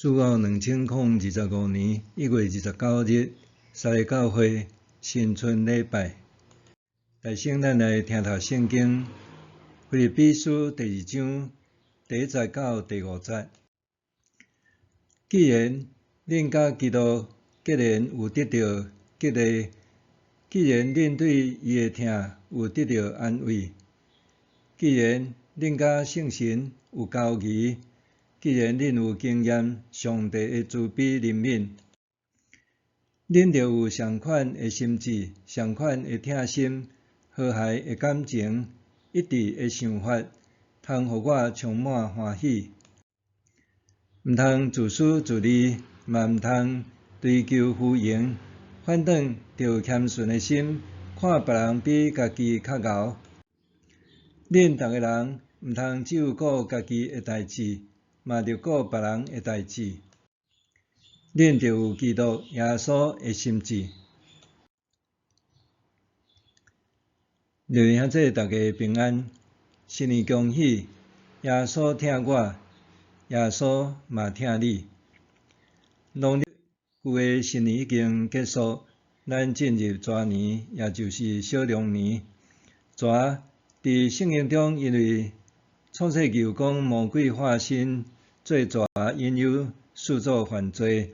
主後2025年1月29日，三个教會新春禮拜。大先咱來聽讀聖經，腓立比書第二章第一節到第五節。既然恁佮基督結連有得著激勵，既然恁對伊的疼有得著安慰，既然恁佮聖神有交誼，既然恁有經驗上帝的慈悲憐憫，恁著有相款的心志、相款的疼心、和諧的感情、一致的想法，通予我充滿歡喜。毋通自私自利，嘛毋通追求虛榮，反轉著有謙遜的心，看別人比家己較𠢕。恁逐个人毋通只有顧家己的代誌，嘛著顧別人的代誌。恁著有基督耶穌的心志。弟兄姊妹，大家平安，新年恭喜！耶穌疼我，耶穌嘛疼你。農曆舊的新年已經結束，咱進入蛇年，也就是小龍年。蛇佇聖經中，因為創世記有講魔鬼化身做蛇引誘始祖犯罪，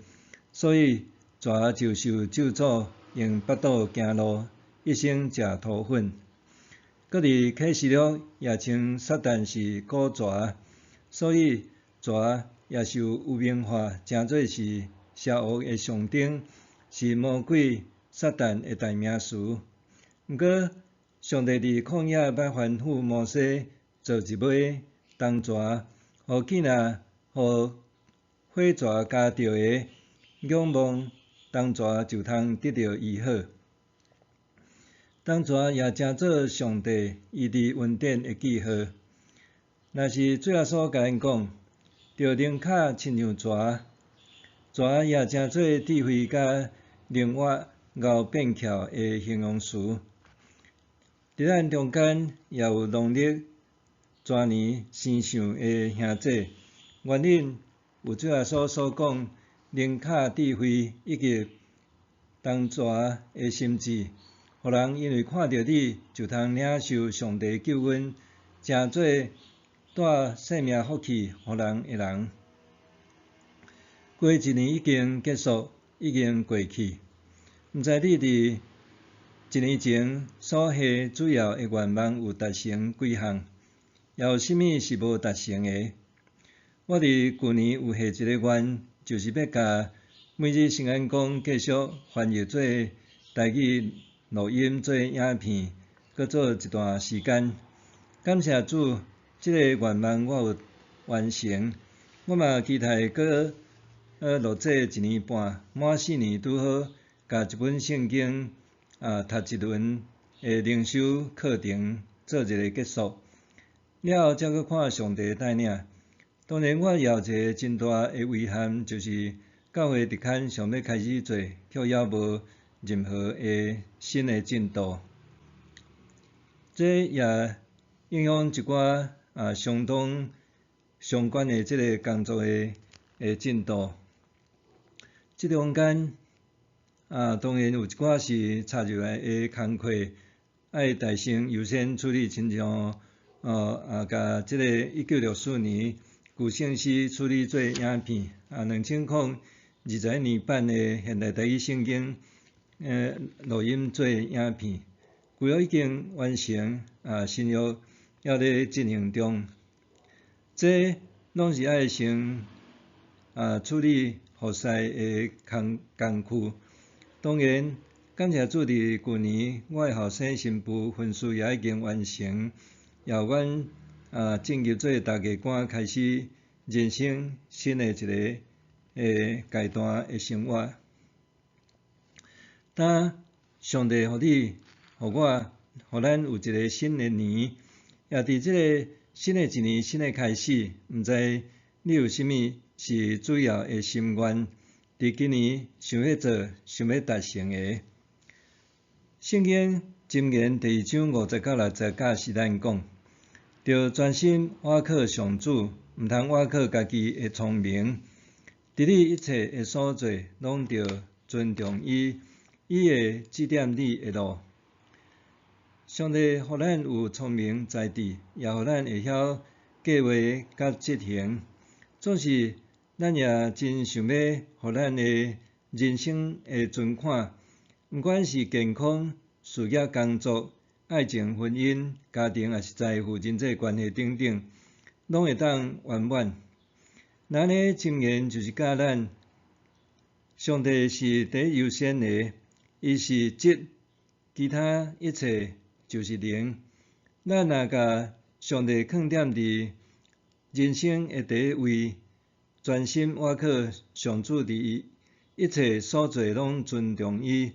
所以蛇就受咒詛，用腹肚行路，一生食塗粉。閣佇啟示錄也稱撒旦是古蛇，所以蛇也受污名化，成做是邪惡的象徵，是魔鬼撒旦的代名詞。毋過，上帝佇曠野捌吩咐摩西做一尾銅蛇，予見若予火蛇咬著的，仰望銅蛇就通得著醫好。銅蛇也成做上帝醫治恩典的記號。若是主耶穌共咱講，著靈巧親像蛇，蛇也成做智慧佮靈活𠢕變巧的形容詞。佇咱中間也有農曆蛇年生相的兄弟，願恁有主耶穌所講靈巧智慧以及銅蛇的心志，予人因為看著你就通領受上帝救恩，成做帶生命福氣予人的人。過一年已經結束，已經過去，毋知你佇一年前所下主要的願望有達成幾項？也有啥物是無達成的？我佇舊年有下一个願，就是欲共每日聖安講繼續翻譯做台語錄音做影片，閣做一段時間。感謝主，這个願望我有完成。我嘛期待閣錄製一年半，滿四年拄好，共一本聖經讀一輪的靈修課程做一个結束。了後才閣看上帝帶領。當然，我也有一个真大的遺憾，就是教會特刊想欲開始做，卻猶無任何的新的進度。這也影響一寡相當相關的這个工作的進度。這中間當然有一寡是插入來的工課，愛代先優先處理，親像共這个1964年舊聖詩處理做影片，2021年版的現代台語聖經錄音做影片，舊約已經完成，新約猶咧進行中。這攏是愛先處理服侍的工課。當然，感謝主佇舊年，我的後生新婦婚事也已經完成，也予阮進入做大家官，開始人生新的一个階段的生活。當上帝予你、予我、予咱有一个新的年，也佇這个新的一年、新的開始，毋知你有啥物是主要的心願，佇今年想欲做、想欲達成的。聖經箴言第二章五節到六節教示咱講，著專心倚靠上主，毋通倚靠家己的聰明。佇佇你一切的所做，攏著尊重伊，伊會指點你的路。上帝予咱有聰明才智，也予咱會曉計畫佮執行。總是，咱也真想欲，予咱的人生的存款，毋管是健康、事業、工作、愛情、婚姻、家庭，抑是財富、人際關係等等，攏會當圓滿。若按呢箴言就是教咱，上帝是第一優先的，伊是一，其他一切就是零。咱若共上帝囥踮佇人生的第一位，專心倚靠上主，佇伊一切所做攏尊重伊，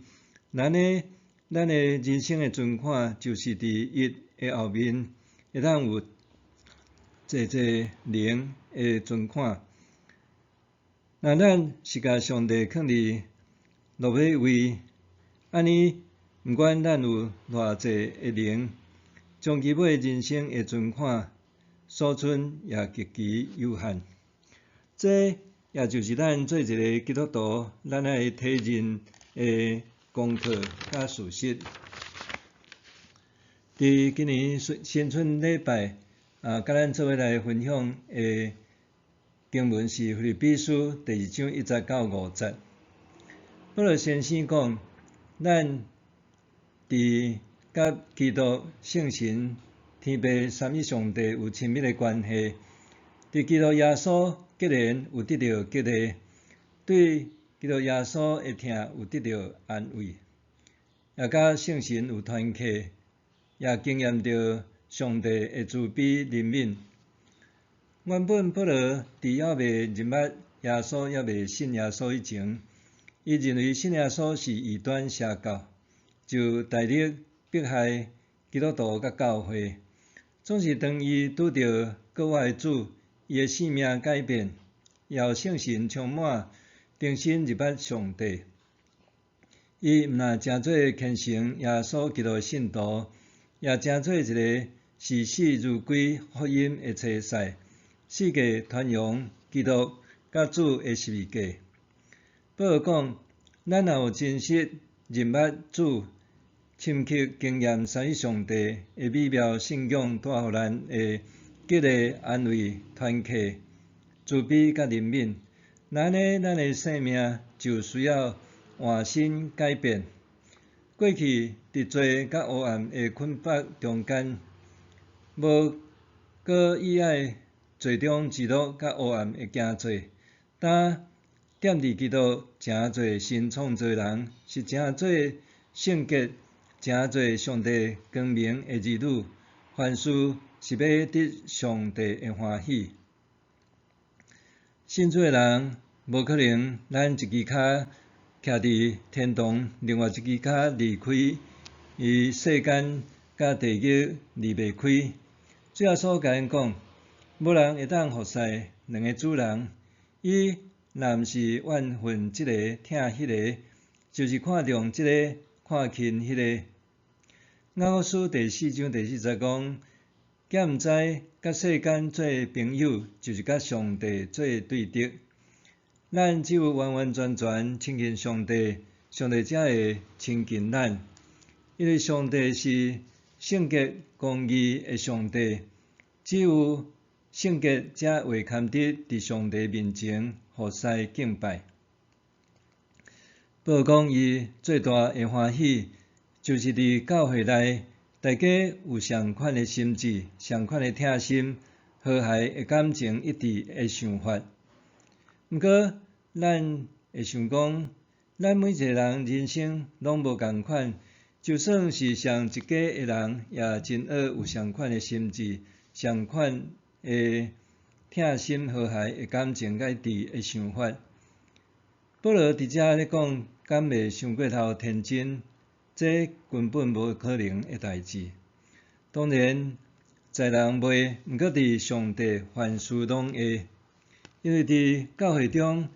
若按呢，咱的人生的存款就是佇伊的後面，會當有濟濟零的存款。若咱是共上帝囥佇落尾位，按呢，毋管咱有偌濟的零，終其尾人生的存款所存也極其有限。這也就是咱做一个基督徒，咱愛體認的功課佮事實。佇今年新春禮拜，佮咱做伙來分享的經文是腓立比書第二章一節到五節。保羅先生講，咱佇佮基督、聖神、天父三一上帝有親密的關係，佇基督耶穌既然有得著激勵，對基督耶穌的疼有得著安慰，也佮聖神有團契，也經驗著上帝的慈悲憐憫。原本保羅佇猶未認捌耶穌，猶未信耶穌以前，伊認為信耶穌是異端邪教，就大力迫害基督徒佮教會。總是當伊拄著救我的主，伊的性命改變，予聖神充滿，重新認捌上帝。伊毋但成做虔誠耶穌基督的信徒，也成做一个視死如歸福音的差使，四界傳揚基督佮主的十字架。保羅講，咱若有真實認捌主，深刻經驗三一上帝的美妙信仰帶予咱的激勵、安慰、團契、慈悲佮憐憫，若按呢，咱的生命就需要換新改變。過去佇罪佮黑暗的捆綁中間，無閣喜愛罪中之樂佮黑暗的行做，今踮佇基督成做新創造人，是成做聖潔，成做上帝光明的兒女，凡事是欲得上帝的歡喜。信主的人無可能，咱一支跤徛佇天堂，另外一支跤離開伊世間佮地獄離袂開。主耶穌共𪜶講，無人會當服侍兩个主人，伊若毋是怨恨這个，疼彼个，就是看重這个，看輕彼个。雅各書第四章第四節講，敢毋知佮世間做朋友，就是佮上帝做對敵。咱只有完完全全親近上帝，上帝才會親近咱。因為上帝是聖潔公義的上帝，只有聖潔才會堪得佇上帝面前服侍敬拜。保羅講，伊最大的歡喜，就是佇教會內，大家有仝款的心志、仝款的疼心、和諧的感情一致的想法。毋過，咱會想講，咱每一个人人生攏無仝款，就算是仝一家的人，也真少有仝款的心志、仝款的疼心、和諧的感情佮一致的想法。保羅佇遮咧講，敢袂傷過頭天真？這根本無可能的代誌。當然，在人袂，毋過佇上帝凡事攏會。因為佇教會中，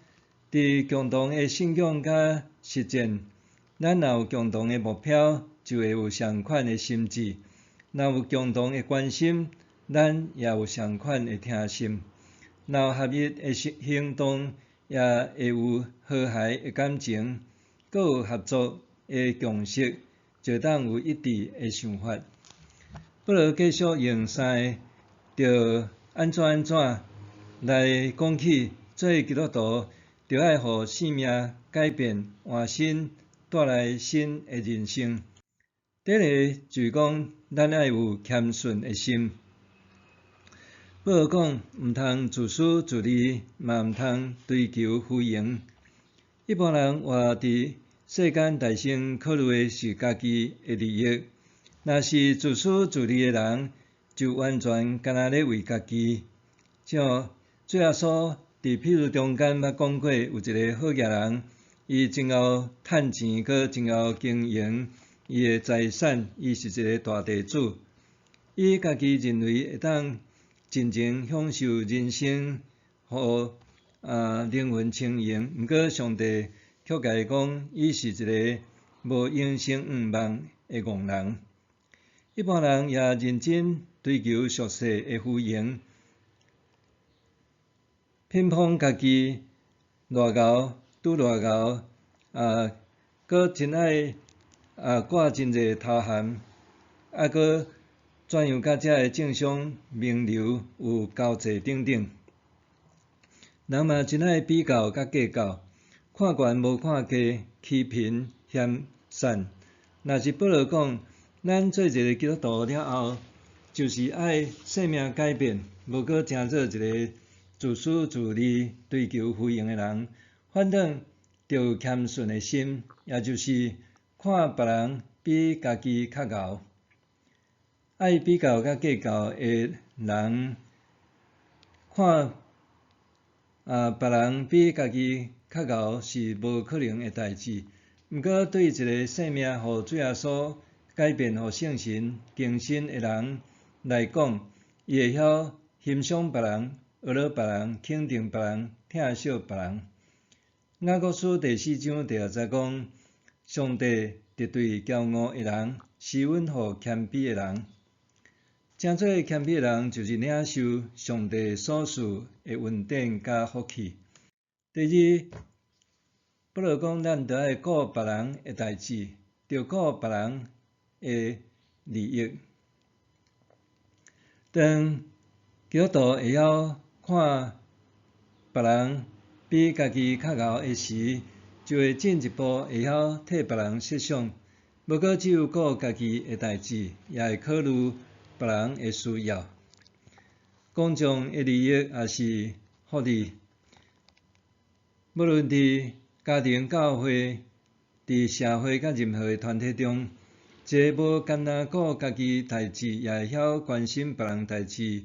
佇共同的信仰佮實踐，咱若有共同的目標，就會有仝款的心志；若有共同的關心，咱也有仝款的疼心；若有合一的行動，也會有和諧的感情，閣有合作的共識，就會當有一致的想法。保羅繼續用三个著按怎按怎來講起，做基督徒著愛予生命改變換新，帶來新的人生。第一个就是講，咱愛有謙遜的心。保羅講，毋通自私自利，嘛毋通追求虛榮。一般人活佇世間，大先考慮的是家己的利益。若是自私自利的人，就完全干焦咧為家己。像主耶穌佇譬喻中間捌講過，有一个好額人，伊真𠢕趁錢，閣真𠢕經營伊的財產，伊是一个大地主。伊家己認為會當盡情享受人生，予靈魂輕盈。毋過上帝卻共伊講，伊是一个無永生願望的戇人。一般人也認真追求俗世的虛榮，偏捧家己偌𠢕拄偌𠢕，閣真愛掛真濟頭銜，閣怎樣佮遮的政商名流有交際等等。人嘛真愛比較佮計較，看懸無看低，欺貧嫌散。若是保羅講，咱做一个基督徒了後，就是愛生命改變，無閣成做一个自私自利、追求虛榮的人，反轉著有謙遜的心，也就是看別人比家己較𠢕。愛比較佮計較的人，看別人比家己較𠢕是無可能的代誌。毋過對一个生命予主耶穌改變，予聖神更新的人來講，伊會曉欣賞別人、學樂別人、肯定別人、疼惜別人。雅各書第四章第六節講：上帝敵對驕傲的人，施恩予謙卑的人。成做謙卑的人，就是領受上帝所賜的恩典佮福氣。第二，保羅講，咱著愛顧別人的代誌，著顧別人的利益。當基督徒會曉看別人比家己較𠢕的時，就會進一步會曉替別人設想，無閣只有顧家己的代誌，也會考慮別人的需要。公眾的利益也是福利，無論佇家庭、教會、佇社會佮任何的團體中，一个無干焦顧家己代誌，也會曉關心別人代誌，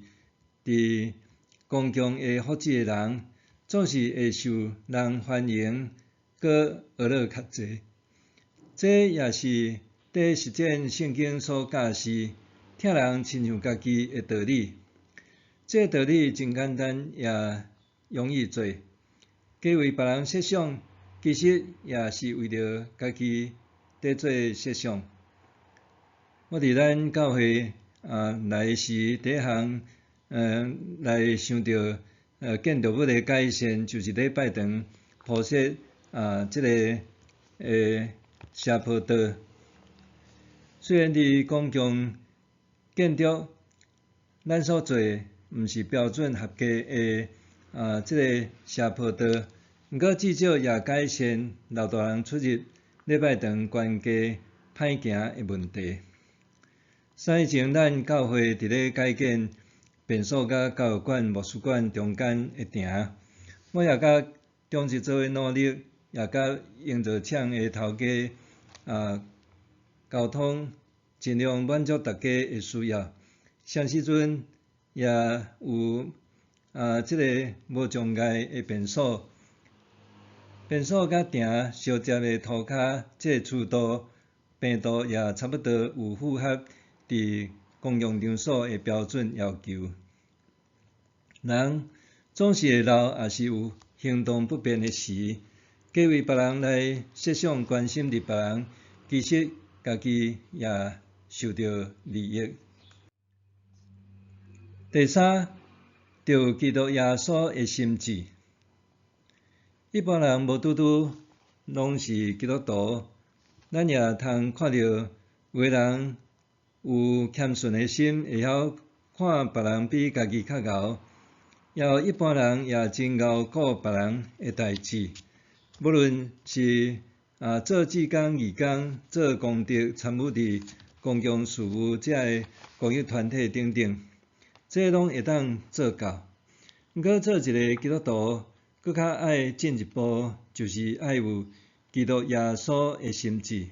佇公共的福祉的人，總是會受人歡迎，閣學樂較濟。這也是佇實踐聖經所教示，疼人親像家己的道理。這個道理真簡單，也容易做。加為別人設想，其實也是為著家己佇做設想。我佇咱教會來時，第一項來想著建築物的改善，就是禮拜堂鋪設這个斜坡道。雖然佇公共建築，咱所做的毋是標準合格的這个斜坡道，毋過至少也改善老大人出入禮拜堂懸低歹行的問題。三年前，咱教會佇咧改建便所佮教育館、牧師館中間的埕，我也佮長執做伙努力，也佮營造廠的頭家溝通，盡量滿足大家的需要。啥時陣也有這个無障礙的便所，便所佮埕相接的塗跤，這个粗度、平度也差不多有符合佇公共場所的標準要求。人總是會老，也是有行動不便的時，加為別人來設想、關心著別人，其實家己也受著利益。第三，著有基督耶穌的心志。一般人無拄拄攏是基督徒，咱也通看著有的人有謙遜的心，會曉看別人比家己較𠢕，也有一般人也真𠢕顧別人的代誌，無論是做志工、義工、做功德、參與佇公共事務遮个公益團體等等，這攏會當做到。毋過做一个基督徒，閣較愛進一步，就是愛有基督耶穌的心志。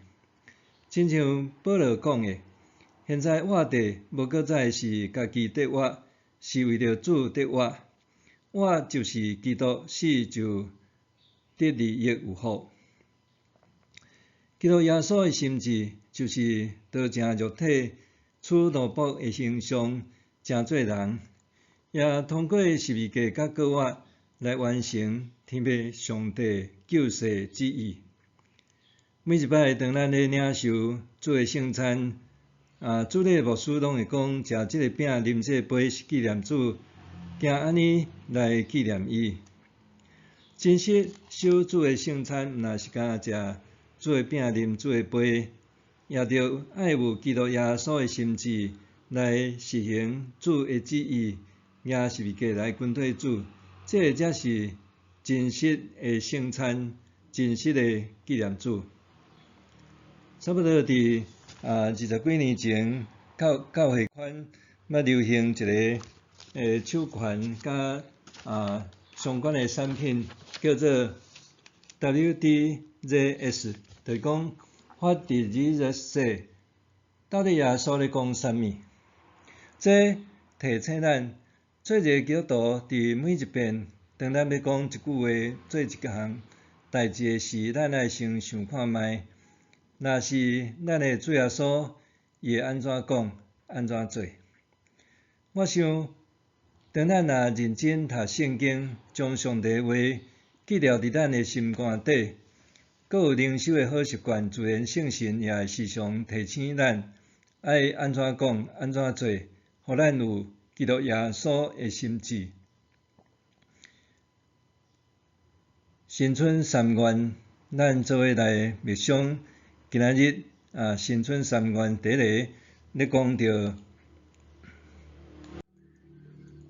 親像保羅講的：現在活著無閣再是家己得活，是為著主得活。活就是基督，死就得利益有福。基督耶穌的心志，就是道成肉體，取奴僕的形象，成做人，也通過十字架佮復活來完成天父上帝救世旨意。每一擺當咱咧領受主的聖餐，主禮牧師攏會講，食這个餅、啉這个杯是紀念主，行按呢來紀念伊。真實守主的聖餐，毋但是干焦食主的餅、啉主的杯，也著愛有基督耶穌的心志來實行主的旨意，舉十字架來跟隨主，這个才是真實的聖餐，真實的紀念主。差不多佇20幾年前，教會圈捌流行一个手環佮相關的產品，叫做 WDJS，就是講 What did Jesus say？到底耶穌咧講啥物？這提醒咱，做一个基督徒，佇每一遍當咱欲講一句話、做一項代誌的時，咱愛先想看覓，若是咱的主耶穌，伊會按怎講、按怎做？我想，當咱若認真讀聖經，將上帝話記牢佇咱的心肝底，閣有靈修的好習慣，自然聖神也會時常提醒咱，愛按怎講、按怎做，予咱有基督耶穌的心志。新春三願，咱做伙來默想。今仔日新春三願第一个咧講著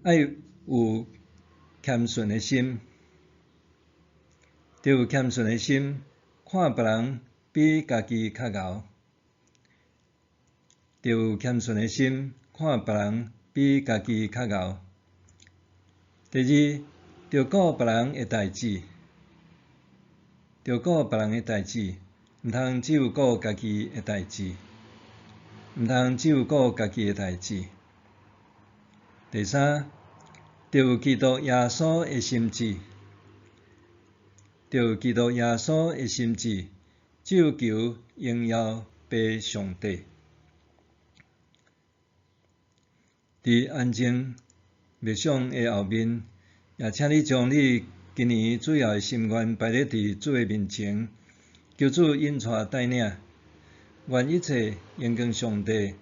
愛有謙遜的心，著有謙遜的心，看別人比家己較𠢕，著有謙遜的心，看別人比家己較𠢕。第二，著顧別人的代誌，著顧別人的代誌，毋通只有顧家己的代誌，毋通只有顧家己的代誌。第三，著有基督耶穌的心志，著有基督耶穌的心志，只有求榮耀父上帝。佇安靜默想的後面，也請你將你今年主要的心願擺佇佇主的面前，求主引帶帶領，願一切榮光上帝，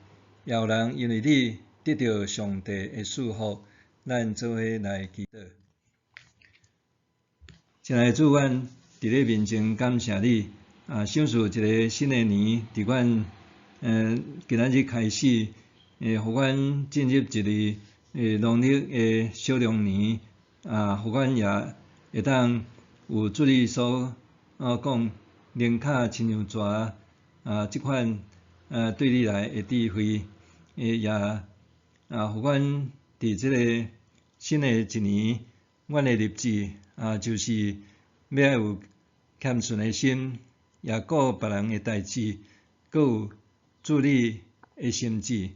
也有人因為你得著上帝的祝福，咱做伙來祈禱。親愛的主，阮佇你面前感謝你，賞賜一个新的年，佇阮今仔日開始，予阮進入一个農曆的小龍年，予阮也會當有主你所講靈巧親像蛇這款對你來的智慧，也予阮佇這个新的一年，阮的立志就是欲愛有謙遜的心，也顧別人的代誌，閣有主你的心志，予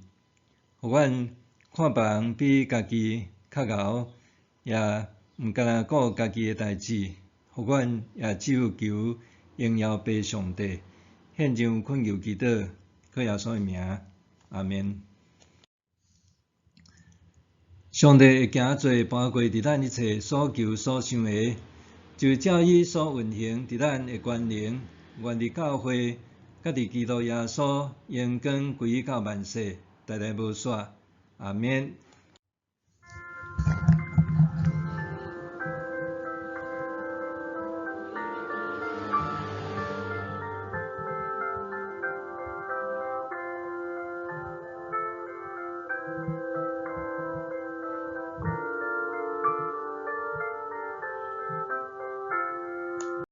阮看別人比家己較𠢕，也毋干焦顧家己的代誌，予阮也只有求榮耀父上帝。獻上懇求祈禱，靠耶穌的名，阿們。上帝會行做搬過佇咱一切所求所想的，就照伊所運行佇咱的權能，願佇教會，佮佇基督耶穌榮光歸到萬世，代代無煞。阿們。